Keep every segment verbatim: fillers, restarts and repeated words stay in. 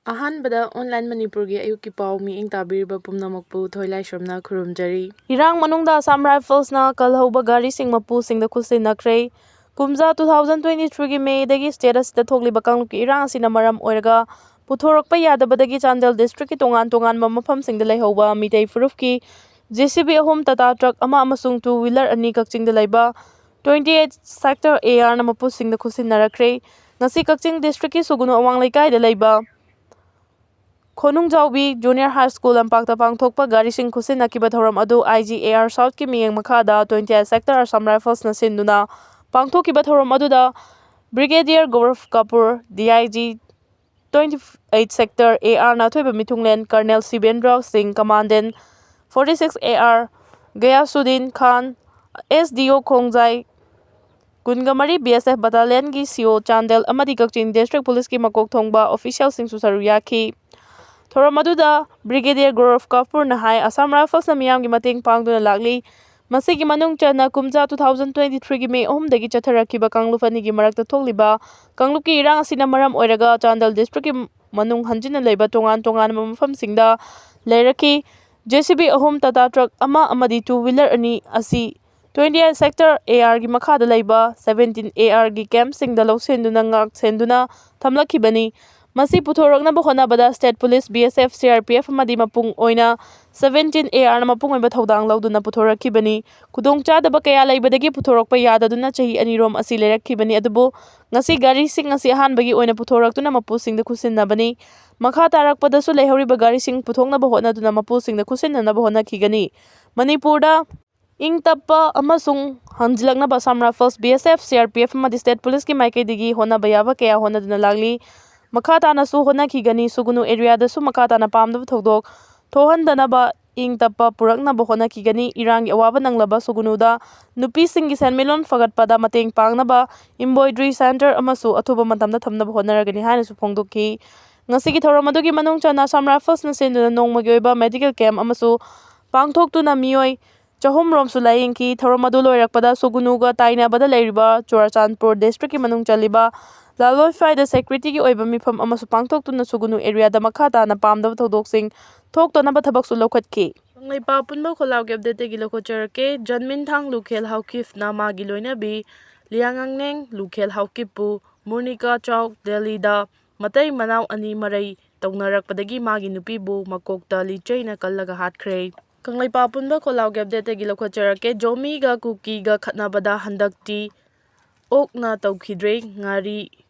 ꯑꯍꯥꯟꯕꯗ ꯑꯣꯟꯂꯥꯏꯟ ꯃꯅꯤꯄꯨꯔꯒꯤ ꯑꯌꯨꯛꯀꯤ ꯄꯥꯎ ꯃꯤꯠꯌꯦꯡ ꯇꯥꯕꯤꯔꯤꯕ ꯄꯨꯝꯅꯃꯛꯄꯨ ꯊꯣꯏꯂꯥꯏꯁ꯭ꯔꯝꯅ ꯈꯨꯔꯨꯝꯖꯔꯤ꯫ ꯏꯔꯥꯡ ꯃꯅꯨꯡꯗ ꯑꯁꯥꯝ ꯔꯥꯏꯐꯜꯁꯅ ꯀꯜꯍꯧꯕ ꯒꯥꯔꯤꯁꯤꯡ ꯃꯄꯨꯁꯤꯡꯗ ꯈꯨꯠꯁꯤꯟꯅꯈ꯭ꯔꯦ꯫ ꯀꯨꯝꯖꯥ two thousand twenty threeꯒꯤ ꯃꯦꯗꯒꯤ ꯁ꯭ꯇꯦꯠ ꯑꯁꯤꯗ ꯊꯣꯛꯂꯤꯕ ꯀꯥꯡꯂꯨꯞꯀꯤ ꯏꯔꯥꯡ ꯑꯁꯤꯅ ꯃꯔꯝ ꯑꯣꯏꯔꯒ ꯄꯨꯊꯣꯔꯛꯄ ꯌꯥꯗꯕꯗꯒꯤ ꯆꯥꯟꯗꯦꯜ ꯗꯤꯁꯇ꯭ꯔꯤꯛꯀꯤ ꯇꯣꯉꯥꯟ ꯇꯣꯉꯥꯟꯕ ꯃꯐꯝꯁꯤꯡꯗ ꯂꯩꯍꯧꯕ ꯃꯤꯇꯩ ꯐꯨꯔꯨꯞꯀꯤ ꯖꯦ ꯁꯤ ꯕꯤ ꯑꯍꯨꯝ, ꯇꯥꯇꯥ ꯇ꯭ꯔꯛ ꯑꯃ ꯑꯃꯁꯨꯡ ꯇꯨ ꯋꯤꯂꯔ ꯑꯅꯤ ꯀꯛꯆꯤꯡꯗ ꯂꯩꯕ twenty eight sector A Rꯅ ꯃꯄꯨꯁꯤꯡꯗ ꯈꯨꯠꯁꯤꯟꯅꯔꯛꯈ꯭ꯔꯦ꯫ ꯉꯁꯤ ꯀꯛꯆꯤꯡ ꯗꯤꯁꯇ꯭ꯔꯤꯛꯀꯤ ꯁꯨꯒꯨꯅꯨ ꯑꯋꯥꯡ ꯂꯩꯀꯥꯏꯗ ꯂꯩꯕ ꯈꯣꯅꯨꯡꯖꯥꯎꯕꯤ ꯖꯨꯅꯤꯌꯔ ꯍꯥꯏ ꯁ꯭ꯀꯨꯜ ꯂꯝꯄꯥꯛꯇ ꯄꯥꯡꯊꯣꯛꯄ ꯒꯥꯔꯤꯁꯤꯡ ꯈꯨꯠꯁꯤꯟꯅꯈꯤꯕ ꯊꯧꯔꯝ ꯑꯗꯨ I G A R Southꯀꯤ ꯃꯤꯠꯌꯦꯡ ꯃꯈꯥꯗ twenty eight sector Assam Riflesꯅ ꯁꯤꯟꯗꯨꯅ ꯄꯥꯡꯊꯣꯛꯈꯤꯕ ꯊꯧꯔꯝ ꯑꯗꯨꯗ Brigadier Gaurav Kapoor, D I G twenty eight sector A Rꯅ ꯑꯊꯣꯏꯕ ꯃꯤꯊꯨꯡꯂꯦꯟ Colonel ꯁꯤꯕꯦꯟꯗ꯭ꯔ ꯁꯤꯡ, Commandant forty six A R ꯒꯌꯥꯁꯨꯗꯤꯟ Khan, S D O ꯈꯣꯡꯖꯥꯏ ꯀꯨꯟꯒ ꯃꯔꯤ B S F battalionꯒꯤ C O Chandel ꯑꯃꯗꯤ ꯀꯛꯆꯤꯡ ꯗꯤꯁꯇ꯭ꯔꯤꯛ ꯄꯨꯂꯤꯁꯀꯤ ꯃꯀꯣꯛ ꯊꯣꯡꯕ officialꯁꯤꯡꯁꯨ ꯁꯔꯨꯛ ꯌꯥꯈꯤ꯫ ꯊꯧꯔꯝ ꯑꯗꯨꯗ Brigadier Gaurav Kapoorꯅ ꯍꯥꯏ, Assam Riflesꯅ ꯃꯤꯌꯥꯝꯒꯤ ꯃꯇꯦꯡ ꯄꯥꯡꯗꯨꯅ ꯂꯥꯛꯂꯤ꯫ ꯃꯁꯤꯒꯤ ꯃꯅꯨꯡ ꯆꯟꯅ ꯀꯨꯝꯖꯥ two thousand twenty threeꯒꯤ ꯃꯦ ꯑꯍꯨꯝꯗꯒꯤ ꯆꯠꯊꯔꯛꯈꯤꯕ ꯀꯥꯡꯂꯨꯞ ꯑꯅꯤꯒꯤ ꯃꯔꯛꯇ ꯊꯣꯛꯂꯤꯕ ꯀꯥꯡꯂꯨꯞꯀꯤ ꯏꯔꯥꯡ ꯑꯁꯤꯅ ꯃꯔꯝ ꯑꯣꯏꯔꯒ ꯆꯥꯟꯗꯦꯜ ꯗꯤꯁꯇ꯭ꯔꯤꯛꯀꯤ ꯃꯅꯨꯡ ꯍꯟꯖꯤꯟꯅ ꯂꯩꯕ ꯇꯣꯉꯥꯟ ꯇꯣꯉꯥꯟꯕ ꯃꯐꯝꯁꯤꯡꯗ ꯂꯩꯔꯛꯈꯤ꯫ J C B ꯑꯍꯨꯝ, ꯇꯥꯇꯥ ꯇ꯭ꯔꯛ ꯑꯃ ꯑꯃꯗꯤ ꯇꯨ ꯋꯤꯂꯔ ꯑꯅꯤ ꯑꯁꯤ twenty eight sector A Rꯒꯤ ꯃꯈꯥꯗ ꯂꯩꯕ seventeen A Rꯒꯤ ꯀꯦꯝꯞꯁꯤꯡꯗ ꯂꯧꯁꯤꯟꯗꯨꯅ ꯉꯥꯛ ꯁꯦꯟꯗꯨꯅ ꯊꯝꯂꯛꯈꯤꯕꯅꯤ꯫ ꯃꯁꯤ ꯄꯨꯊꯣꯔꯛꯅꯕ ꯍꯣꯠꯅꯕꯗ state police, B S F, C R P F ꯑꯃꯗꯤ ꯃꯄꯨꯡ ꯑꯣꯏꯅ seventeen A Rꯅ ꯃꯄꯨꯡ ꯑꯣꯏꯕ ꯊꯧꯗꯥꯡ ꯂꯧꯗꯨꯅ ꯄꯨꯊꯣꯔꯛꯈꯤꯕꯅꯤ꯫ ꯈꯨꯗꯣꯡꯆꯥꯗꯕ ꯀꯌꯥ ꯂꯩꯕꯗꯒꯤ ꯄꯨꯊꯣꯔꯛꯄ ꯌꯥꯗꯗꯨꯅ ꯆꯍꯤ ꯑꯅꯤꯔꯣꯝ ꯑꯁꯤ ꯂꯩꯔꯛꯈꯤꯕꯅꯤ, ꯑꯗꯨꯕꯨ ꯉꯁꯤ ꯒꯥꯔꯤꯁꯤꯡ ꯑꯁꯤ ꯑꯍꯥꯟꯕꯒꯤ ꯑꯣꯏꯅ ꯄꯨꯊꯣꯔꯛꯇꯨꯅ ꯃꯄꯨꯁꯤꯡꯗ ꯈꯨꯠꯁꯤꯟꯅꯕꯅꯤ꯫ ꯃꯈꯥ ꯇꯥꯔꯛꯄꯗꯁꯨ ꯂꯩꯍꯧꯔꯤꯕ ꯒꯥꯔꯤꯁꯤꯡ ꯄꯨꯊꯣꯛꯅꯕ ꯍꯣꯠꯅꯗꯨꯅ ꯃꯄꯨꯁꯤꯡꯗ ꯈꯨꯠꯁꯤꯟꯅꯅꯕ ꯍꯣꯠꯅꯈꯤꯒꯅꯤ꯫ ꯃꯅꯤꯄꯨꯔꯗ ꯏꯪ ꯇꯞꯄ ꯑꯃꯁꯨꯡ ꯍꯟꯖꯤꯜꯂꯛꯅꯕ Assam Rifles, B S F, C R P F ꯑꯃꯗꯤ ꯁ꯭ꯇꯦꯠ ꯄꯨꯂꯤꯁꯀꯤ ꯃꯥꯏꯀꯩꯗꯒꯤ ꯍꯣꯠꯅꯕ ꯌꯥꯕ ꯀꯌꯥ ꯍꯣꯠꯅꯗꯨꯅ ꯂꯥꯛꯂꯤ꯫ ꯃꯈꯥ ꯇꯥꯅꯁꯨ ꯍꯣꯠꯅꯈꯤꯒꯅꯤ꯫ ꯁꯨꯒꯨꯅꯨ ꯑꯦꯔꯤꯌꯥꯗꯁꯨ ꯃꯈꯥ ꯇꯥꯅ ꯄꯥꯝꯗꯕ ꯊꯧꯗꯣꯛ ꯊꯣꯛꯍꯟꯗꯅꯕ ꯏꯪ ꯇꯞꯄ ꯄꯨꯔꯛꯅꯕ ꯍꯣꯠꯅꯈꯤꯒꯅꯤ꯫ ꯏꯔꯥꯡꯒꯤ ꯑꯋꯥꯕ ꯅꯪꯂꯕ ꯁꯨꯒꯨꯅꯨꯗ ꯅꯨꯄꯤꯁꯤꯡꯒꯤ ꯁꯦꯟꯃꯤꯠꯂꯣꯟ ꯐꯒꯠꯄꯗ ꯃꯇꯦꯡ ꯄꯥꯡꯅꯕ embroidery centre ꯑꯃꯁꯨ ꯑꯊꯨꯕ ꯃꯇꯝꯗ ꯊꯝꯅꯕ ꯍꯣꯠꯅꯔꯒꯅꯤ ꯍꯥꯏꯅꯁꯨ ꯐꯣꯡꯗꯣꯛꯈꯤ꯫ ꯉꯁꯤꯒꯤ ꯊꯧꯔꯝ ꯑꯗꯨꯒꯤ ꯃꯅꯨꯡ ꯆꯟꯅ Assam Riflesꯅ ꯁꯤꯟꯗꯨꯅ ꯅꯣꯡꯃꯒꯤ ꯑꯣꯏꯕ medical camp ꯑꯃꯁꯨ ꯄꯥꯡꯊꯣꯛꯇꯨꯅ ꯃꯤꯑꯣꯏ ꯆꯍꯨꯝ ꯔꯣꯝꯁꯨ ꯂꯥꯌꯦꯡꯈꯤ꯫ ꯊꯧꯔꯝ ꯑꯗꯨ ꯂꯣꯏꯔꯛꯄꯗ ꯁꯨꯒꯨꯅꯨꯒ ꯇꯥꯏꯅꯕꯗ ꯂꯩꯔꯤꯕ ꯆꯨꯔꯥꯆꯥꯟꯄꯨꯔ ꯗꯤꯁꯇ꯭ꯔꯤꯛꯀꯤ ꯃꯅꯨꯡ ꯆꯜꯂꯤꯕ ꯗꯥꯂꯣꯏꯐꯥꯏꯗ ꯁꯦꯀ꯭ꯌꯨꯔꯤꯇꯤꯒꯤ ꯑꯣꯏꯕ ꯃꯤꯐꯝ ꯑꯃꯁꯨ ꯄꯥꯡꯊꯣꯛꯇꯨꯅ ꯁꯨꯒꯨꯅꯨ ꯑꯦꯔꯤꯌꯥꯗ ꯃꯈꯥ ꯇꯥꯅ ꯄꯥꯝꯗꯕ ꯊꯧꯗꯣꯛꯁꯤꯡ ꯊꯣꯛꯇꯅꯕ ꯊꯕꯛꯁꯨ ꯂꯧꯈꯠꯈꯤ꯫ ꯀꯪꯂꯩꯄꯥꯛ ꯑꯄꯨꯟꯕ ꯈꯣꯜꯂꯥꯎꯒꯤ ꯑꯞꯗꯦꯠꯇꯒꯤ ꯂꯧꯈꯠꯆꯔꯛꯀꯦ꯫ ꯖꯟꯃꯤꯟꯊꯥꯡ ꯂꯨꯈꯦꯜ ꯍꯥꯎꯀꯤꯞꯅ ꯃꯥꯒꯤ ꯂꯣꯏꯅꯕꯤ ꯂꯤꯌꯥꯉꯥꯡꯅꯦꯡ ꯂꯨꯈꯦꯜ ꯍꯥꯎꯀꯤꯞꯄꯨ ꯃꯨꯔꯅꯤꯀꯥ ꯆꯥꯎ ꯗꯦꯜꯂꯤꯗ ꯃꯇꯩ ꯃꯅꯥꯎ ꯑꯅꯤ ꯃꯔꯩ ꯇꯧꯅꯔꯛꯄꯗꯒꯤ ꯃꯥꯒꯤ ꯅꯨꯄꯤꯕꯨ ꯃꯀꯣꯛꯇ ꯂꯤꯆꯩꯅ ꯀꯜꯂꯒ ꯍꯥꯠꯈ꯭ꯔꯦ꯫ ꯀꯪꯂꯩꯄꯥꯛ ꯑꯄꯨꯟꯕ ꯈꯣꯜꯂꯥꯎꯒꯤ ꯑꯞꯗꯦꯠꯇꯒꯤ ꯂꯧꯈꯠꯆꯔꯛꯀꯦ꯫ ꯖꯣꯃꯤꯒ ꯀꯨꯀꯤꯒ ꯈꯠꯅꯕꯗ ꯍꯟꯗꯛꯇꯤ ꯑꯣꯛꯅ ꯇꯧꯈꯤꯗ꯭ꯔꯦ, ꯉꯥꯔꯤ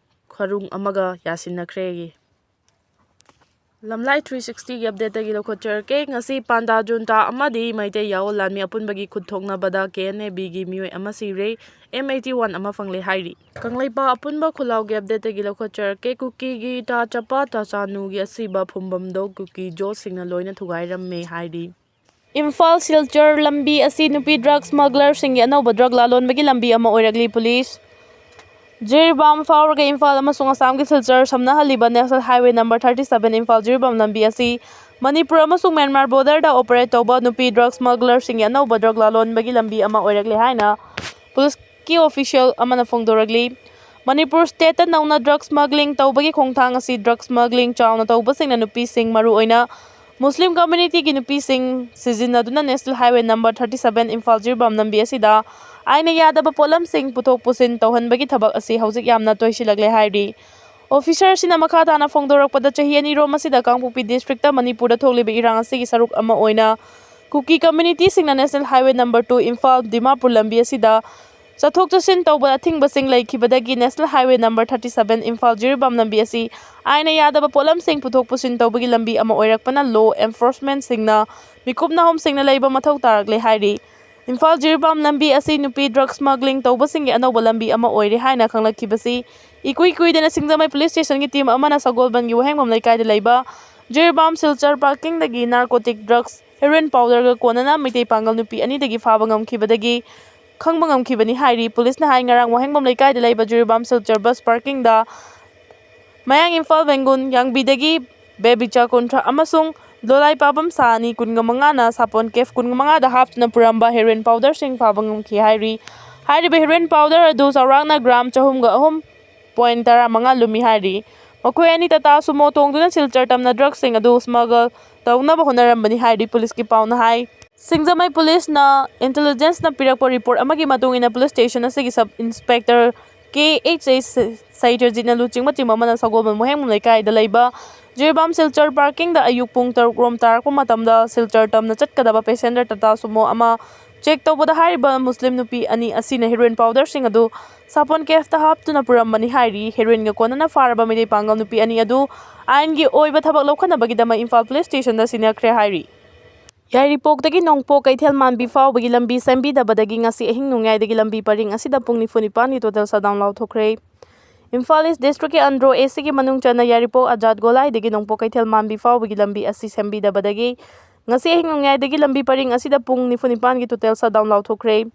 ꯈꯔꯨꯡ ꯑꯃꯒ ꯌꯥꯁꯤꯟꯅꯈ꯭ꯔꯦ꯫ ꯂꯝꯂꯥꯏ ꯊ꯭ꯔꯤ ꯁꯤꯛꯁꯇꯤꯒꯤ ꯑꯞꯗꯦꯠꯇꯒꯤ ꯂꯧꯈꯠꯆꯔꯛꯀꯦ꯫ ꯉꯁꯤ ꯄꯥꯟꯗꯥ ꯖꯨꯟꯇꯥ ꯑꯃꯗꯤ ꯃꯩꯇꯩ ꯌꯥꯑꯣꯜ ꯂꯥꯟꯃꯤ ꯑꯄꯨꯟꯕꯒꯤ ꯈꯨꯠ ꯊꯣꯛꯅꯕꯗ ꯀꯦ ꯑꯦꯟ ꯑꯦ ꯕꯤꯒꯤ ꯃꯤꯑꯣꯏ ꯑꯃ ꯁꯤꯔꯦ, ꯑꯦꯝ ꯑꯩꯠꯇꯤ ꯋꯥꯟ ꯑꯃ ꯐꯪꯂꯦ ꯍꯥꯏꯔꯤ꯫ ꯀꯪꯂꯩꯄꯥꯛ ꯑꯄꯨꯟꯕ ꯈꯨꯜꯂꯥꯎꯒꯤ ꯑꯞꯗꯦꯠꯇꯒꯤ ꯂꯧꯈꯠꯆꯔꯛꯀꯦ꯫ ꯀꯨꯀꯤꯒꯤ ꯇꯥ ꯆꯄꯥ ꯇꯥꯆꯥꯅꯨꯒꯤ ꯑꯁꯤꯕ ꯐꯨꯝꯐꯝꯗꯣ ꯀꯨꯀꯤ ꯖꯣꯁꯁꯤꯡꯅ ꯂꯣꯏꯅ ꯊꯨꯒꯥꯏꯔꯝꯃꯦ ꯍꯥꯏꯔꯤ꯫ ꯏꯝꯐꯥꯜ ꯁꯤꯜꯆꯔ ꯂꯝꯕꯤ ꯑꯁꯤ ꯅꯨꯄꯤ ꯗ꯭ꯔꯒ ꯁ꯭ꯃꯒꯂꯔꯁꯤꯡꯒꯤ ꯑꯅꯧꯕ ꯗ꯭ꯔꯒ ꯂꯥꯂꯣꯟꯕꯒꯤ ꯂꯝꯕꯤ ꯑꯃ ꯑꯣꯏꯔꯛꯂꯤ꯫ ꯄꯨꯂꯤꯁ ꯖꯤꯔꯤꯕꯥꯝ ꯐꯥꯎꯔꯒ ꯏꯝꯐꯥꯜ ꯑꯃꯁꯨꯡ ꯑꯁꯥꯝꯒꯤ ꯁꯤꯜꯆꯔ ꯁꯝꯅꯍꯜꯂꯤꯕ national highway number thirty seven Imphal Jiribam ꯂꯝꯕꯤ ꯑꯁꯤ ꯃꯅꯤꯄꯨꯔ ꯑꯃꯁꯨꯡ ꯃ꯭ꯌꯥꯟꯃꯥꯔ ꯕꯣꯔꯗꯔꯗ ꯑꯣꯄꯔꯦꯠ ꯇꯧꯕ ꯅꯨꯄꯤ ꯗ꯭ꯔꯒ ꯁ꯭ꯃꯒꯂꯔꯁꯤꯡꯒꯤ ꯑꯅꯧꯕ ꯗ꯭ꯔꯒ ꯂꯥꯂꯣꯟꯕꯒꯤ ꯂꯝꯕꯤ ꯑꯃ ꯑꯣꯏꯔꯛꯂꯦ ꯍꯥꯏꯅ ꯄꯨꯂꯤꯁꯀꯤ ꯑꯣꯐꯤꯁꯤꯌꯦꯜ ꯑꯃꯅ ꯐꯣꯡꯗꯣꯔꯛꯂꯤ꯫ ꯃꯅꯤꯄꯨꯔ ꯁ꯭ꯇꯦꯠꯇ ꯅꯧꯅ ꯗ꯭ꯔꯒ ꯁ꯭ꯃꯒꯂꯤꯡ ꯇꯧꯕꯒꯤ ꯈꯣꯡꯊꯥꯡ ꯑꯁꯤ ꯗ꯭ꯔꯒ ꯁ꯭ꯃꯒꯂꯤꯡ ꯆꯥꯎꯅ ꯇꯧꯕꯁꯤꯡꯅ ꯅꯨꯄꯤꯁꯤꯡ, ꯃꯔꯨꯑꯣꯏꯅ ꯃꯨꯁꯂꯤꯝ ꯀꯝꯃ꯭ꯌꯨꯅꯤꯇꯤꯒꯤ ꯅꯨꯄꯤꯁꯤꯡ ꯁꯤꯖꯤꯟꯅꯗꯨꯅ national highway number thirty seven Imphal Jiribam ꯂꯝꯕꯤ ꯑꯁꯤꯗ ꯑꯥꯏꯟꯅ ꯌꯥꯗꯕ ꯄꯣꯠꯂꯝꯁꯤꯡ ꯄꯨꯊꯣꯛ ꯄꯨꯁꯤꯟ ꯇꯧꯍꯟꯕꯒꯤ ꯊꯕꯛ ꯑꯁꯤ ꯍꯧꯖꯤꯛ ꯌꯥꯝꯅ ꯇꯣꯏꯁꯤꯜꯂꯛꯂꯦ ꯍꯥꯏꯔꯤ꯫ ꯑꯣꯐꯤꯁꯔꯁꯤꯅ ꯃꯈꯥ ꯇꯥꯅ ꯐꯣꯡꯗꯣꯔꯛꯄꯗ, ꯆꯍꯤ ꯑꯅꯤꯔꯣꯝ ꯑꯁꯤꯗ ꯀꯥꯡꯄꯣꯛꯄꯤ ꯗꯤꯁꯇ꯭ꯔꯤꯛꯇ ꯃꯅꯤꯄꯨꯔꯗ ꯊꯣꯛꯂꯤꯕ ꯏꯔꯥꯡ ꯑꯁꯤꯒꯤ ꯁꯔꯨꯛ ꯑꯃ ꯑꯣꯏꯅ ꯀꯨꯀꯤ ꯀꯝꯃ꯭ꯌꯨꯅꯤꯇꯤꯁꯤꯡꯅ national highway number two Imphal Dimapur ꯂꯝꯕꯤ ꯑꯁꯤꯗ ꯆꯠꯊꯣꯛ ꯆꯠꯁꯤꯟ ꯇꯧꯕ ꯑꯊꯤꯡꯕꯁꯤꯡ ꯂꯩꯈꯤꯕꯗꯒꯤ national highway number thirty seven Imphal Jiribam ꯂꯝꯕꯤ ꯑꯁꯤ ꯑꯥꯏꯟꯅ ꯌꯥꯗꯕ ꯄꯣꯠꯂꯝꯁꯤꯡ ꯄꯨꯊꯣꯛ ꯄꯨꯁꯤꯟ ꯇꯧꯕꯒꯤ ꯂꯝꯕꯤ ꯑꯃ ꯑꯣꯏꯔꯛꯄꯅ ꯂꯣ ꯑꯦꯟꯐꯣꯔꯁꯃꯦꯟꯁꯤꯡꯅ ꯃꯤꯀꯨꯞ ꯅꯥꯍꯨꯝꯁꯤꯡꯅ ꯂꯩꯕ ꯃꯊꯧ ꯇꯥꯔꯛꯂꯦ ꯍꯥꯏꯔꯤ꯫ ꯏꯝꯐꯥꯜ ꯖꯤꯔꯤꯕꯥꯝ ꯂꯝꯕꯤ ꯑꯁꯤ ꯅꯨꯄꯤ ꯗ꯭ꯔꯒ ꯁ꯭ꯃꯒꯂꯤꯡ ꯇꯧꯕꯁꯤꯡꯒꯤ ꯑꯅꯧꯕ ꯂꯝꯕꯤ ꯑꯃ ꯑꯣꯏꯔꯦ ꯍꯥꯏꯅ ꯈꯪꯂꯛꯈꯤꯕꯁꯤ ꯏꯀꯨꯏ ꯀꯨꯏꯗꯅ ꯁꯤꯡꯖꯃꯩ ꯄꯨꯂꯤꯁ ꯁ꯭ꯇꯦꯁꯟꯒꯤ ꯇꯤꯝ ꯑꯃꯅ ꯁꯒꯣꯜꯕꯟꯒꯤ ꯋꯥꯍꯦꯡꯕꯝ ꯂꯩꯀꯥꯏꯗ ꯂꯩꯕ ꯖꯤꯔꯤꯕꯥꯝ ꯁꯤꯜꯆꯔ ꯄꯥꯔꯀꯤꯡꯗꯒꯤ ꯅꯥꯔꯀꯣꯇꯤꯛ ꯗ꯭ꯔꯒꯁ ꯍꯦꯔꯣꯏꯟ ꯄꯥꯎꯗꯔꯒ ꯀꯣꯟꯅꯅ ꯃꯩꯇꯩ ꯄꯥꯡꯒꯜ ꯅꯨꯄꯤ ꯑꯅꯤꯗꯒꯤ ꯐꯥꯕ ꯉꯝꯈꯤꯕꯗꯒꯤ ꯈꯪꯕ ꯉꯝꯈꯤꯕꯅꯤ ꯍꯥꯏꯔꯤ꯫ ꯄꯨꯂꯤꯁꯅ ꯍꯥꯏ, ꯉꯔꯥꯡ ꯋꯥꯍꯦꯡꯕꯝ ꯂꯩꯀꯥꯏꯗ ꯂꯩꯕ ꯖꯤꯔꯤꯕꯥꯝ ꯁꯤꯜꯆꯔ ꯕꯁ ꯄꯥꯔꯀꯤꯡꯗ ꯃꯌꯥꯡ ꯏꯝꯐꯥꯜ ꯕꯦꯡꯒꯨꯟ ꯌꯥꯡꯕꯤꯗꯒꯤ ꯕꯦꯕꯤꯆꯥ ꯀꯨꯟꯊ꯭ꯔꯥ ꯑꯃꯁꯨꯡ ꯗꯣꯂꯥꯏ ꯄꯥꯕꯝ ꯁꯥ ꯑꯅꯤ ꯀꯨꯟꯒ ꯃꯉꯥꯅ ꯁꯥꯄꯣꯟ ꯀꯦꯐ ꯀꯨꯟꯒ ꯃꯉꯥꯗ ꯍꯥꯞꯇꯨꯅ ꯄꯨꯔꯝꯕ ꯍꯦꯔꯣꯏꯟ ꯄꯥꯎꯗꯔꯁꯤꯡ ꯐꯥꯕ ꯉꯝꯈꯤ ꯍꯥꯏꯔꯤ꯫ ꯍꯥꯏꯔꯤꯕ ꯍꯦꯔꯣꯏꯟ ꯄꯥꯎꯗꯔ ꯑꯗꯨ ꯆꯥꯎꯔꯥꯛꯅ ꯒ꯭ꯔꯥꯝ ꯆꯍꯨꯝꯒ ꯑꯍꯨꯝ ꯄꯣꯏꯟ ꯇꯔꯥꯃꯉꯥ ꯂꯨꯝꯃꯤ ꯍꯥꯏꯔꯤ꯫ ꯃꯈꯣꯏ ꯑꯅꯤ ꯇꯥꯇꯥ ꯁꯨꯃꯣ ꯇꯣꯡꯗꯨꯅ ꯁꯤꯜꯆꯔ ꯇꯝꯅ ꯗ꯭ꯔꯒꯁꯤꯡ ꯑꯗꯨ ꯁ꯭ꯃꯒꯜ ꯇꯧꯅꯕ ꯍꯣꯠꯅꯔꯝꯕꯅꯤ ꯍꯥꯏꯔꯤ ꯄꯨꯂꯤꯁꯀꯤ ꯄꯥꯎꯅ ꯍꯥꯏ꯫ ꯁꯤꯡꯖꯃꯩ ꯄꯨꯂꯤꯁꯅ ꯏꯟꯇꯦꯂꯤꯖꯦꯟꯁꯅ ꯄꯤꯔꯛꯄ ꯔꯤꯄꯣꯔꯠ ꯑꯃꯒꯤ ꯃꯇꯨꯡ ꯏꯟꯅ ꯄꯨꯂꯤꯁ ꯁ꯭ꯇꯦꯁꯟ ꯑꯁꯤꯒꯤ ꯁꯕ ꯏꯟꯁꯄꯦꯛꯇꯔ ꯀꯦ ꯑꯩꯆ ꯑꯦ ꯁꯩꯇ꯭ꯔꯖꯤꯠꯅ ꯂꯨꯆꯤꯡꯕ ꯇꯤꯝ ꯑꯃꯅ ꯁꯒꯣꯜꯕꯟ ꯃꯣꯍꯦꯡꯕꯝ ꯂꯩꯀꯥꯏꯗ ꯂꯩꯕ ꯖꯤꯔꯤꯕꯥꯝ ꯁꯤꯜꯆꯔ ꯄꯥꯔꯀꯤꯡꯗ ꯑꯌꯨꯛ ꯄꯨꯡ ꯇꯔꯨꯛ ꯔꯣꯝ ꯇꯥꯔꯛꯄ ꯃꯇꯝꯗ ꯁꯤꯜꯆꯔ ꯇꯝꯅ ꯆꯠꯀꯗꯕ ꯄꯦꯁꯦꯟꯖꯔ ꯇꯥꯇꯥ ꯁꯨꯃꯣ ꯑꯃ ꯆꯦꯛ ꯇꯧꯕꯗ ꯍꯥꯏꯔꯤꯕ ꯃꯨꯁꯂꯤꯝ ꯅꯨꯄꯤ ꯑꯅꯤ ꯑꯁꯤꯅ ꯍꯦꯔꯣꯏꯟ ꯄꯥꯎꯗꯔꯁꯤꯡ ꯑꯗꯨ ꯁꯥꯄꯣꯟ ꯀꯦꯐꯇ ꯍꯥꯞꯇꯨꯅ ꯄꯨꯔꯝꯕꯅꯤ ꯍꯥꯏꯔꯤ꯫ ꯍꯦꯔꯣꯏꯟꯒ ꯀꯣꯟꯅꯅ ꯐꯥꯔꯕ ꯃꯤꯇꯩ ꯄꯥꯡꯒꯜ ꯅꯨꯄꯤ ꯑꯅꯤ ꯑꯗꯨ ꯑꯥꯏꯟꯒꯤ ꯑꯣꯏꯕ ꯊꯕꯛ ꯂꯧꯈꯠꯅꯕꯒꯤꯗꯃꯛ ꯏꯝꯐꯥꯜ ꯄꯨꯂꯤꯁ ꯁ꯭ꯇꯦꯁꯟꯗ ꯁꯤꯟꯅꯈ꯭ꯔꯦ ꯍꯥꯏꯔꯤ꯫ ꯌꯥꯏꯔꯤꯄꯣꯛꯇꯒꯤ ꯅꯣꯡꯄꯣꯛ ꯀꯩꯊꯦꯜ ꯃꯥꯟꯕꯤ ꯐꯥꯎꯕꯒꯤ ꯂꯝꯕꯤ ꯁꯦꯝꯕꯤꯗꯕꯗꯒꯤ ꯉꯁꯤ ꯑꯍꯤꯡ ꯅꯣꯡꯌꯥꯏꯗꯒꯤ ꯂꯝꯕꯤ ꯄꯔꯤꯡ ꯑꯁꯤꯗ ꯄꯨꯡ ꯅꯤꯐꯨ ꯅꯤꯄꯥꯟꯒꯤ ꯇꯣꯇꯦꯜ ꯁꯠꯗꯥꯎꯟ ꯂꯥꯎꯊꯣꯛꯈ꯭ꯔꯦ꯫ ꯏꯝꯐꯥꯜ ꯏꯁ ꯗꯤꯁꯇ꯭ꯔꯤꯛꯀꯤ ꯑꯟꯗ꯭ꯔꯣ ꯑꯦꯁꯤꯒꯤ ꯃꯅꯨꯡ ꯆꯟꯅ ꯌꯥꯏꯔꯤꯄꯣꯛ ꯑꯖꯥꯠ ꯒꯣꯂꯥꯏꯗꯒꯤ ꯅꯣꯡꯄꯣꯛ ꯀꯩꯊꯦꯜ ꯃꯥꯟꯕꯤ ꯐꯥꯎꯕꯒꯤ ꯂꯝꯕꯤ ꯑꯁꯤ ꯁꯦꯝꯕꯤꯗꯕꯗꯒꯤ ꯉꯁꯤ ꯑꯍꯤꯡ ꯅꯣꯡꯌꯥꯏꯗꯒꯤ ꯂꯝꯕꯤ ꯄꯔꯤꯡ ꯑꯁꯤꯗ ꯄꯨꯡ ꯅꯤꯐꯨ ꯅꯤꯄꯥꯟꯒꯤ ꯇꯣꯇꯦꯜ ꯁꯠꯗꯥꯎꯟ ꯂꯥꯎꯊꯣꯛꯈ꯭ꯔꯦ꯫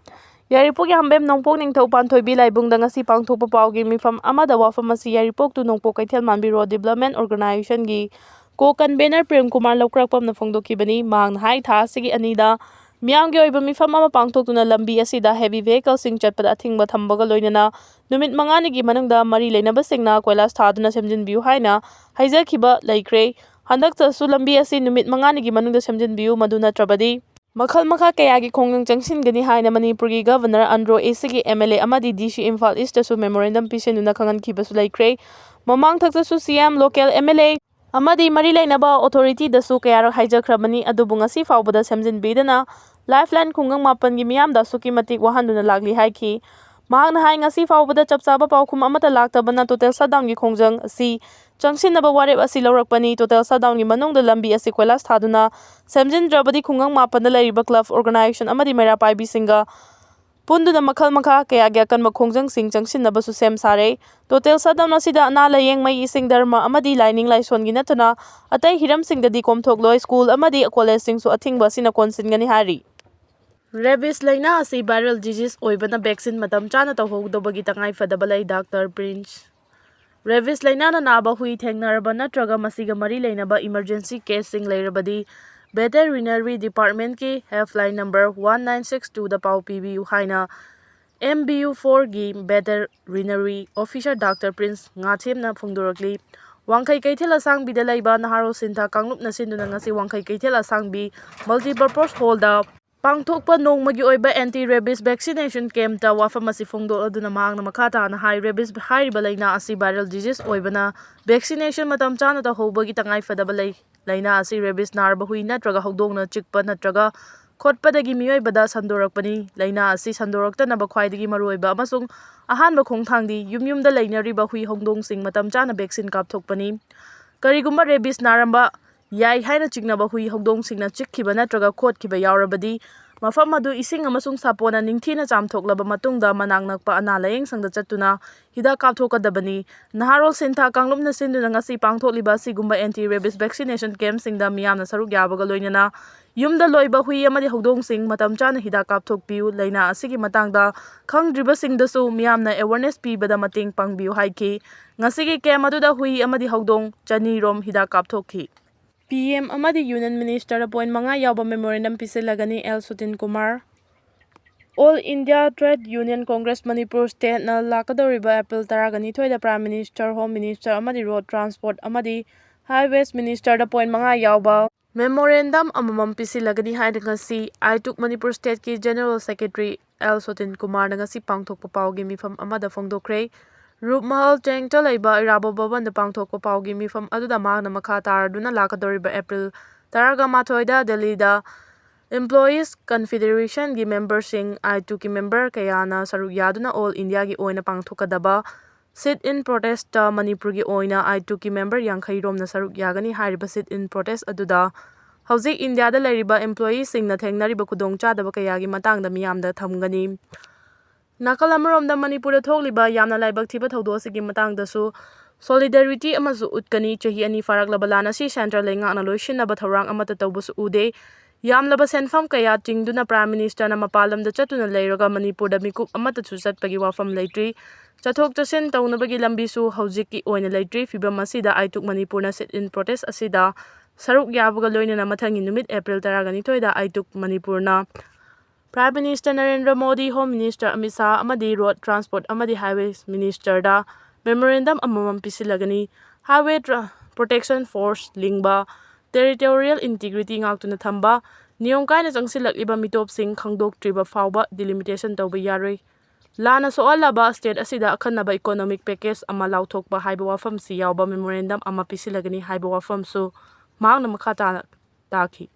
ꯌꯥꯏꯔꯤꯄꯣꯛ ꯌꯥꯝꯕꯦꯝ ꯅꯣꯡꯄꯣꯛ ꯅꯤꯡꯊꯧ ꯄꯥꯟꯊꯣꯏꯕꯤ ꯂꯥꯏꯕꯨꯡꯗ ꯉꯁꯤ ꯄꯥꯡꯊꯣꯛꯄ ꯄꯥꯎꯒꯤ ꯃꯤꯐꯝ ꯑꯃꯗ ꯋꯥꯐꯝ ꯑꯁꯤ ꯌꯥꯏꯔꯤꯄꯣꯛ ꯇꯨ ꯅꯣꯡꯄꯣꯛ ꯀꯩꯊꯦꯜ ꯃꯥꯟꯕꯤ ꯔꯣꯗ ꯗꯤꯕ꯭ꯂꯞꯃꯦꯟ ꯑꯣꯔꯒꯅꯥꯏꯖꯦꯁꯟꯒꯤ ꯀꯣ ꯀꯟꯚꯦꯅꯔ ꯄ꯭ꯔꯦꯝ ꯀꯨꯃꯥꯔ ꯂꯧꯀ꯭ꯔꯥꯛꯄꯝꯅ ꯐꯣꯡꯗꯣꯛꯈꯤꯕꯅꯤ꯫ ꯃꯍꯥꯛꯅ ꯍꯥꯏ, ꯊꯥ ꯑꯁꯤꯒꯤ ꯑꯅꯤꯗ ꯃꯤꯌꯥꯝꯒꯤ ꯑꯣꯏꯕ ꯃꯤꯐꯝ ꯑꯃ ꯄꯥꯡꯊꯣꯛꯇꯨꯅ ꯂꯝꯕꯤ ꯑꯁꯤꯗ ꯍꯦꯚꯤ ꯚꯦꯍꯤꯀꯜꯁꯤꯡ ꯆꯠꯄꯗ ꯑꯊꯤꯡꯕ ꯊꯝꯕꯒ ꯂꯣꯏꯅꯅ ꯅꯨꯃꯤꯠ ꯃꯉꯥꯅꯤꯒꯤ ꯃꯅꯨꯡꯗ ꯃꯔꯤ ꯂꯩꯅꯕꯁꯤꯡꯅ ꯀꯣꯏꯂꯥꯁ ꯊꯥꯗꯨꯅ ꯁꯦꯝꯖꯤꯟꯕꯤꯌꯨ ꯍꯥꯏꯅ ꯍꯥꯏꯖꯈꯤꯕ ꯂꯩꯈ꯭ꯔꯦ꯫ ꯍꯟꯗꯛꯇꯁꯨ ꯂꯝꯕꯤ ꯑꯁꯤ ꯅꯨꯃꯤꯠ ꯃꯉꯥꯅꯤꯒꯤ ꯃꯅꯨꯡꯗ ꯁꯦꯝꯖꯤꯟꯕꯤꯌꯨ, ꯃꯗꯨ ꯅꯠꯇ꯭ꯔꯕꯗꯤ ꯃꯈꯜ ꯃꯈꯥ ꯀꯌꯥꯒꯤ ꯈꯣꯡꯖꯪ ꯆꯪꯁꯤꯟꯒꯅꯤ ꯍꯥꯏꯅ ꯃꯅꯤꯄꯨꯔꯒꯤ ꯒꯚꯔꯅꯔ ꯑꯟꯗ꯭ꯔꯣ ꯑꯦꯁꯤꯒꯤ ꯑꯦꯝ ꯑꯦꯜ ꯑꯦ ꯑꯃꯗꯤ ꯗꯤ ꯁꯤ ꯏꯝꯐꯥꯜ ꯏꯁꯇꯁꯨ ꯃꯦꯃꯣꯔꯦꯟꯗꯝ ꯄꯤꯁꯤꯟꯗꯨꯅ ꯈꯪꯍꯟꯈꯤꯕꯁꯨ ꯂꯩꯈ꯭ꯔꯦ꯫ ꯃꯃꯥꯡꯊꯛꯇꯁꯨ ꯁꯤ M, local M L A ꯑꯃꯗꯤ ꯃꯔꯤ ꯂꯩꯅꯕ ꯑꯣꯊꯣꯔꯤꯇꯤꯗꯁꯨ ꯀꯌꯥꯔꯛ ꯍꯥꯏꯖꯈ꯭ꯔꯕꯅꯤ, ꯑꯗꯨꯕꯨ ꯉꯁꯤ ꯐꯥꯎꯕꯗ ꯁꯦꯝꯖꯤꯟꯕꯤꯗꯅ ꯂꯥꯏꯐ ꯂꯥꯏꯟ ꯈꯨꯡꯒꯪ ꯃꯥꯄꯟꯒꯤ ꯃꯤꯌꯥꯝꯗ ꯑꯁꯨꯛꯀꯤ ꯃꯇꯤꯛ ꯋꯥꯍꯟꯗꯨꯅ ꯂꯥꯛꯂꯤ ꯍꯥꯏꯈꯤ꯫ ꯃꯍꯥꯛꯅ ꯍꯥꯏ, ꯉꯁꯤ ꯐꯥꯎꯕꯗ ꯆꯞ ꯆꯥꯕ ꯄꯥꯎꯈꯨꯝ ꯑꯃꯠꯇ ꯂꯥꯛꯇꯕꯅ ꯇꯣꯇꯦꯜ ꯁꯠꯗꯥꯎꯟꯒꯤ ꯈꯣꯡꯖꯪ ꯑꯁꯤ ꯆꯪꯁꯤꯟꯅꯕ ꯋꯥꯔꯦꯞ ꯑꯁꯤ ꯂꯧꯔꯛꯄꯅꯤ꯫ ꯇꯣꯇꯦꯜ ꯁꯠꯗꯥꯎꯟꯒꯤ ꯃꯅꯨꯡꯗ ꯂꯝꯕꯤ ꯑꯁꯤ ꯀꯣꯏꯂꯥꯁ ꯊꯥꯗꯨꯅ ꯁꯦꯝꯖꯤꯟꯗ꯭ꯔꯕꯗꯤ ꯈꯨꯡꯒꯪ ꯃꯥꯄꯟꯗ ꯂꯩꯔꯤꯕ ꯀ꯭ꯂꯕ, ꯑꯣꯔꯒꯅꯥꯏꯖꯦꯁꯟ ꯑꯃꯗꯤ ꯃꯩꯔꯥ ꯄꯥꯏꯕꯤꯁꯤꯡꯒ ꯄꯨꯟꯗꯨꯅ ꯃꯈꯜ ꯃꯈꯥ ꯀꯌꯥꯒꯤ ꯑꯀꯟꯕ ꯈꯣꯡꯖꯪꯁꯤꯡ ꯆꯪꯁꯤꯟꯅꯕꯁꯨ ꯁꯦꯝ ꯁꯥꯔꯦ꯫ ꯇꯣꯇꯦꯜ ꯁꯠꯗꯥꯎꯟ ꯑꯁꯤꯗ ꯑꯅꯥ ꯂꯥꯌꯦꯡ, ꯃꯩ, ꯏꯁꯤꯡ, ꯙꯔꯃ ꯑꯃꯗꯤ ꯂꯥꯏꯅꯤꯡ ꯂꯥꯏꯁꯣꯟꯒꯤ ꯅꯠꯇꯅ ꯑꯇꯩ ꯍꯤꯔꯝꯁꯤꯡꯗꯗꯤ ꯀꯣꯝꯊꯣꯛꯂꯣꯏ꯫ ꯁ꯭ꯀꯨꯜ ꯑꯃꯗꯤ ꯀꯣꯂꯦꯖꯁꯤꯡꯁꯨ ꯑꯊꯤꯡꯕ ꯑꯁꯤꯅ ꯀꯣꯟꯁꯤꯟꯒꯅꯤ ꯍꯥꯏꯔꯤ꯫ ꯔꯦꯕꯤꯁ ꯂꯥꯏꯅꯥ ꯑꯁꯤ ꯚꯥꯏꯔꯦꯜ ꯗꯤꯖꯤꯖ ꯑꯣꯏꯕꯅ ꯚꯦꯛꯁꯤꯟ ꯃꯇꯝ ꯆꯥꯅ ꯇꯧꯍꯧꯒꯗꯕꯒꯤ ꯇꯉꯥꯏ ꯐꯗꯕ ꯂꯩ꯫ Doctor prince. ꯔꯦꯕꯤꯁ ꯂꯥꯏꯅꯥꯅ ꯅꯥꯕ ꯍꯨꯏ ꯊꯦꯡꯅꯔꯕ ꯅꯠꯇ꯭ꯔꯒ ꯃꯁꯤꯒ ꯃꯔꯤ ꯂꯩꯅꯕ ꯏꯃꯔꯖꯦꯟꯁꯤ ꯀꯦꯁꯁꯤꯡ ꯂꯩꯔꯕꯗꯤ ꯚꯦꯇꯦꯔꯤꯅꯔꯤ ꯗꯤꯄꯥꯔꯠꯃꯦꯟꯠꯀꯤ helpline number one nine six ꯇꯨꯗ ꯄꯥꯎ ꯄꯤꯕꯤꯌꯨ ꯍꯥꯏꯅ ꯑꯦꯝ ꯕꯤ ꯌꯨ ꯐꯣꯔꯒꯤ ꯚꯦꯇꯦꯔꯤꯅꯔꯤ ꯑꯣꯐꯤꯁꯥꯔ ꯗꯥꯛꯇꯔ ꯄ꯭ꯔꯤꯟꯁ ꯉꯥꯊꯦꯝꯅ ꯐꯣꯡꯗꯣꯔꯛꯂꯤ꯫ ꯋꯥꯡꯈꯩ ꯀꯩꯊꯦꯜ ꯑꯁꯥꯡꯕꯤꯗ ꯂꯩꯕ ꯅꯍꯥꯔꯣꯜ ꯁꯤꯟꯊꯥ ꯀꯥꯡꯂꯨꯞꯅ ꯁꯤꯟꯗꯨꯅ ꯉꯁꯤ ꯋꯥꯡꯈꯩ ꯀꯩꯊꯦꯜ ꯑꯁꯥꯡꯕꯤ ꯃꯜꯇꯤꯄꯔꯄꯣꯁ ꯍꯣꯜꯗ ꯄꯥꯡꯊꯣꯛꯄ ꯅꯣꯡꯃꯒꯤ ꯑꯣꯏꯕ ꯑꯦꯟꯇꯤ ꯔꯦꯕꯤꯁ ꯚꯦꯛꯁꯤꯅꯦꯁꯟ ꯀꯦꯝꯞꯇ ꯋꯥꯐꯝ ꯑꯁꯤ ꯐꯣꯡꯗꯣꯛꯂꯗꯨꯅ ꯃꯍꯥꯛꯅ ꯃꯈꯥ ꯇꯥꯅ ꯍꯥꯏ, ꯔꯦꯕꯤꯁ ꯍꯥꯏꯔꯤꯕ ꯂꯥꯏꯅꯥ ꯑꯁꯤ ꯚꯥꯏꯔꯦꯜ ꯗꯤꯖꯤꯖ ꯑꯣꯏꯕꯅ ꯚꯦꯛꯁꯤꯅꯦꯁꯟ ꯃꯇꯝ ꯆꯥꯅ ꯇꯧꯍꯧꯕꯒꯤ ꯇꯉꯥꯏꯐꯗꯕ ꯂꯩ꯫ ꯂꯥꯏꯅꯥ ꯑꯁꯤ ꯔꯦꯕꯤꯁ ꯅꯥꯔꯕ ꯍꯨꯏ ꯅꯠꯇ꯭ꯔꯒ ꯍꯧꯗꯣꯡꯅ ꯆꯤꯛꯄ ꯅꯠꯇ꯭ꯔꯒ ꯈꯣꯠꯄꯗꯒꯤ ꯃꯤꯑꯣꯏꯕꯗ ꯁꯟꯗꯣꯔꯛꯄꯅꯤ꯫ ꯂꯥꯏꯅꯥ ꯑꯁꯤ ꯁꯟꯗꯣꯔꯛꯇꯅꯕ ꯈ꯭ꯋꯥꯏꯗꯒꯤ ꯃꯔꯨꯑꯣꯏꯕ ꯑꯃꯁꯨꯡ ꯑꯍꯥꯟꯕ ꯈꯣꯡꯊꯥꯡꯗꯤ ꯌꯨꯝ ꯌꯨꯝꯗ ꯂꯩꯅꯔꯤꯕ ꯍꯨꯏ ꯍꯧꯗꯣꯡꯁꯤꯡ ꯃꯇꯝ ꯆꯥꯅ ꯚꯦꯛꯁꯤꯟ ꯀꯥꯞꯊꯣꯛꯄꯅꯤ꯫ ꯀꯔꯤꯒꯨꯝꯕ ꯔꯦꯕꯤꯁ ꯅꯥꯔꯝꯕ ꯌꯥꯏ ꯍꯥꯏꯅ ꯆꯤꯡꯅꯕ ꯍꯨꯏ ꯍꯧꯗꯣꯡꯁꯤꯡꯅ ꯆꯤꯛꯈꯤꯕ ꯅꯠꯇ꯭ꯔꯒ ꯈꯣꯠꯈꯤꯕ ꯌꯥꯎꯔꯕꯗꯤ, ꯃꯐꯝ ꯑꯗꯨ ꯏꯁꯤꯡ ꯑꯃꯁꯨꯡ ꯁꯥꯄꯣꯟꯅ ꯅꯤꯡꯊꯤꯅ ꯆꯥꯝꯊꯣꯛꯂꯕ ꯃꯇꯨꯡꯗ ꯃꯅꯥꯛ ꯅꯛꯄ ꯑꯅꯥ ꯂꯥꯌꯦꯡꯁꯪꯗ ꯆꯠꯇꯨꯅ ꯍꯤꯗꯥꯛ ꯀꯥꯞꯊꯣꯛꯀꯗꯕꯅꯤ꯫ ꯅꯍꯥꯔꯣꯜ ꯁꯤꯟꯊꯥ ꯀꯥꯡꯂꯨꯞꯅ ꯁꯤꯟꯗꯨꯅ ꯉꯁꯤ ꯄꯥꯡꯊꯣꯛꯂꯤꯕ ꯑꯁꯤꯒꯨꯝꯕ ꯑꯦꯟꯇꯤ ꯔꯦꯕꯤꯁ ꯚꯦꯛꯁꯤꯅꯦꯁꯟ ꯀꯦꯝꯞꯁꯤꯡꯗ ꯃꯤꯌꯥꯝꯅ ꯁꯔꯨꯛ ꯌꯥꯕꯒ ꯂꯣꯏꯅꯅ ꯌꯨꯝꯗ ꯂꯣꯏꯕ ꯍꯨꯏ ꯑꯃꯗꯤ ꯍꯧꯗꯣꯡꯁꯤꯡ ꯃꯇꯝ ꯆꯥꯅ ꯍꯤꯗꯥꯛ ꯀꯥꯞꯊꯣꯛꯄꯤꯌꯨ꯫ ꯂꯥꯏꯅꯥ ꯑꯁꯤꯒꯤ ꯃꯇꯥꯡꯗ ꯈꯪꯗ꯭ꯔꯤꯕꯁꯤꯡꯗꯁꯨ ꯃꯤꯌꯥꯝꯅ ꯑꯦꯋꯥꯔꯅꯦꯁ ꯄꯤꯕꯗ ꯃꯇꯦꯡ ꯄꯥꯡꯕꯤꯌꯨ ꯍꯥꯏꯈꯤ꯫ ꯉꯁꯤꯒꯤ ꯀꯦꯝꯞ ꯑꯗꯨꯗ ꯍꯨꯏ ꯑꯃꯗꯤ ꯍꯧꯗꯣꯡ ꯆꯅꯤ ꯔꯣꯝ ꯍꯤꯗꯥꯛ ꯀꯥꯞꯊꯣꯛꯈꯤ꯫ ꯄꯤ ꯑꯦꯝ ꯑꯃꯗꯤ ꯌꯨꯅꯤꯌꯟ ꯃꯤꯅꯤꯁꯇꯔꯗ ꯄꯣꯏꯟꯠ ꯃꯉꯥ ꯌꯥꯎꯕ ꯃꯦꯃꯣꯔꯦꯟꯗꯝ ꯄꯤꯁꯤꯜꯂꯒꯅꯤ, L Sutin Kumar. All India trade union congress Manipur ꯁ꯭ꯇꯦꯠꯅ ꯂꯥꯛꯀꯗꯧꯔꯤꯕ ꯑꯦꯄ꯭ꯔꯤꯜ ꯇꯔꯥꯒ ꯅꯤꯊꯣꯏꯗ ꯄ꯭ꯔꯥꯏꯝ ꯃꯤꯅꯤꯁꯇꯔ, ꯍꯣꯝ ꯃꯤꯅꯤꯁꯇꯔ ꯑꯃꯗꯤ ꯔꯣꯗ ꯇ꯭ꯔꯥꯟꯁꯄꯣꯔꯠ ꯑꯃꯗꯤ ꯍꯥꯏꯋꯦꯁ ꯃꯤꯅꯤꯁꯇꯔꯗ ꯄꯣꯏꯟꯠ ꯃꯉꯥ ꯌꯥꯎꯕ ꯃꯦꯃꯣꯔꯦꯟꯗꯝ ꯑꯃꯃꯝ ꯄꯤꯁꯤꯜꯂꯒꯅꯤ ꯍꯥꯏꯅ ꯉꯁꯤ ꯑꯥꯏꯇꯨꯛ ꯃꯅꯤꯄꯨꯔ ꯁ꯭ꯇꯦꯠꯀꯤ ꯖꯦꯅꯔꯦꯜ ꯁꯦꯀ꯭ꯔꯦꯇꯔꯤ ꯑꯦꯜ ꯁꯣꯇꯤꯟ ꯀꯨꯃꯥꯔꯅ ꯉꯁꯤ ꯄꯥꯡꯊꯣꯛꯄ ꯄꯥꯎꯒꯤ ꯃꯤꯐꯝ ꯑꯃꯗ ꯐꯣꯡꯗꯣꯛꯈ꯭ꯔꯦ꯫ ꯔꯨꯞꯃꯍꯜ ꯆꯦꯡꯇ ꯂꯩꯕ ꯏꯔꯥꯕꯣꯠ ꯚꯕꯟꯗ ꯄꯥꯡꯊꯣꯛꯄ ꯄꯥꯎꯒꯤ ꯃꯤꯐꯝ ꯑꯗꯨꯗ ꯃꯍꯥꯛꯅ ꯃꯈꯥ ꯇꯥꯔꯗꯨꯅ ꯂꯥꯛꯀꯗꯧꯔꯤꯕ ꯑꯦꯄ꯭ꯔꯤꯜ ꯇꯔꯥꯒ ꯃꯥꯊꯣꯏꯗ ꯗꯦꯜꯂꯤꯗ ꯏꯝꯄ꯭ꯂꯣꯌꯤꯁ ꯀꯟꯐꯦꯗꯔꯦꯁꯟꯒꯤ ꯃꯦꯝꯕꯔꯁꯤꯡ, ꯑꯥꯏꯇꯨꯛꯀꯤ ꯃꯦꯝꯕꯔ ꯀꯌꯥꯅ ꯁꯔꯨꯛ ꯌꯥꯗꯨꯅ ꯑꯣꯜ ꯏꯟꯗꯤꯌꯥꯒꯤ ꯑꯣꯏꯅ ꯄꯥꯡꯊꯣꯛꯀꯗꯕ ꯁꯤꯠ ꯏꯟ ꯄ꯭ꯔꯣꯇꯦꯁꯇ ꯃꯅꯤꯄꯨꯔꯒꯤ ꯑꯣꯏꯅ ꯑꯥꯏꯇꯨꯛꯀꯤ ꯃꯦꯝꯕꯔ ꯌꯥꯡꯈꯩ ꯔꯣꯝꯅ ꯁꯔꯨꯛ ꯌꯥꯒꯅꯤ꯫ ꯍꯥꯏꯔꯤꯕ ꯁꯤꯠ ꯏꯟ ꯄ꯭ꯔꯣꯇꯦꯁ ꯑꯗꯨꯗ ꯍꯧꯖꯤꯛ ꯏꯟꯗꯤꯌꯥꯗ ꯂꯩꯔꯤꯕ ꯏꯝꯄ꯭ꯂꯣꯌꯤꯁꯤꯡꯅ ꯊꯦꯡꯅꯔꯤꯕ ꯈꯨꯗꯣꯡꯆꯥꯗꯕ ꯀꯌꯥꯒꯤ ꯃꯇꯥꯡꯗ ꯃꯤꯌꯥꯝꯗ ꯊꯝꯒꯅꯤ꯫ ꯅꯥꯀꯜ ꯑꯃꯔꯣꯝꯗ ꯃꯅꯤꯄꯨꯔꯗ ꯊꯣꯛꯂꯤꯕ ꯌꯥꯝꯅ ꯂꯥꯏꯕꯛ ꯊꯤꯕ ꯊꯧꯗꯣꯛ ꯑꯁꯤꯒꯤ ꯃꯇꯥꯡꯗꯁꯨ ꯁꯣꯂꯤꯗꯥꯔꯤꯇꯤ ꯑꯃꯁꯨ ꯎꯠꯀꯅꯤ꯫ ꯆꯍꯤ ꯑꯅꯤ ꯐꯥꯔꯛꯂꯕ ꯂꯥꯟ ꯑꯁꯤ ꯁꯦꯟꯇ꯭ꯔꯦꯜ ꯂꯩꯉꯥꯛꯅ ꯂꯣꯏꯁꯤꯟꯅꯕ ꯊꯧꯔꯥꯡ ꯑꯃꯠꯇ ꯇꯧꯕꯁꯨ ꯎꯗꯦ꯫ ꯌꯥꯝꯂꯕ ꯁꯦꯟꯐꯝ ꯀꯌꯥ ꯇꯤꯡꯗꯨꯅ ꯄ꯭ꯔꯥꯏꯝ ꯃꯤꯅꯤꯁꯇꯔꯅ ꯃꯄꯥꯟ ꯂꯝꯗ ꯆꯠꯇꯨꯅ ꯂꯩꯔꯒ ꯃꯅꯤꯄꯨꯔꯗ ꯃꯤꯀꯨꯞ ꯑꯃꯠꯇꯁꯨ ꯆꯠꯄꯒꯤ ꯋꯥꯐꯝ ꯂꯩꯇ꯭ꯔꯤ꯫ ꯆꯠꯊꯣꯛ ꯆꯠꯁꯤꯟ ꯇꯧꯅꯕꯒꯤ ꯂꯝꯕꯤꯁꯨ ꯍꯧꯖꯤꯛꯀꯤ ꯑꯣꯏꯅ ꯂꯩꯇ꯭ꯔꯤ꯫ ꯐꯤꯕꯝ ꯑꯁꯤꯗ ꯑꯥꯏꯇꯨꯛ ꯃꯅꯤꯄꯨꯔꯅ ꯁꯤꯠ ꯏꯟ ꯄ꯭ꯔꯣꯇꯦꯁ ꯑꯁꯤꯗ ꯁꯔꯨꯛ ꯌꯥꯕꯒ ꯂꯣꯏꯅꯅ ꯃꯊꯪꯒꯤ ꯅꯨꯃꯤꯠ ꯑꯦꯄ꯭ꯔꯤꯜ ꯇꯔꯥꯒ ꯅꯤꯊꯣꯏꯗ ꯑꯥꯏꯇꯨꯛ ꯃꯅꯤꯄꯨꯔꯅ Prime Minister Narendra Modi, Home Minister Amit Shah ꯑꯃꯗꯤ Road Transport ꯑꯃꯗꯤ Highways Minister ꯗ memorandum ꯑꯃꯃꯝ ꯄꯤꯁꯤꯜꯂꯒꯅꯤ꯫ Highway Tra- Protection Force ꯂꯤꯡꯕ, territorial integrity ꯉꯥꯛꯇꯨꯅ ꯊꯝꯕ, ꯅꯤꯌꯣꯝ ꯀꯥꯏꯅ ꯆꯪꯁꯤꯜꯂꯛꯂꯤꯕ ꯃꯤꯇꯣꯞꯁꯤꯡ ꯈꯪꯗꯣꯛꯇ꯭ꯔꯤꯕ ꯐꯥꯎꯕ delimitation ꯇꯧꯕ ꯌꯥꯔꯣꯏ꯫ ꯂꯥꯟꯅ ꯁꯣꯛꯍꯜꯂꯕ state ꯑꯁꯤꯗ ꯑꯈꯟꯅꯕ economic package ꯑꯃ ꯂꯥꯎꯊꯣꯛꯄ ꯍꯥꯏꯕ ꯋꯥꯐꯝꯁꯤ ꯌꯥꯎꯕ memorandum ꯑꯃ ꯄꯤꯁꯤꯜꯂꯒꯅꯤ ꯍꯥꯏꯕ ꯋꯥꯐꯝꯁꯨ ꯃꯍꯥꯛꯅ ꯃꯈꯥ ꯇꯥꯅ ꯇꯥꯈꯤ꯫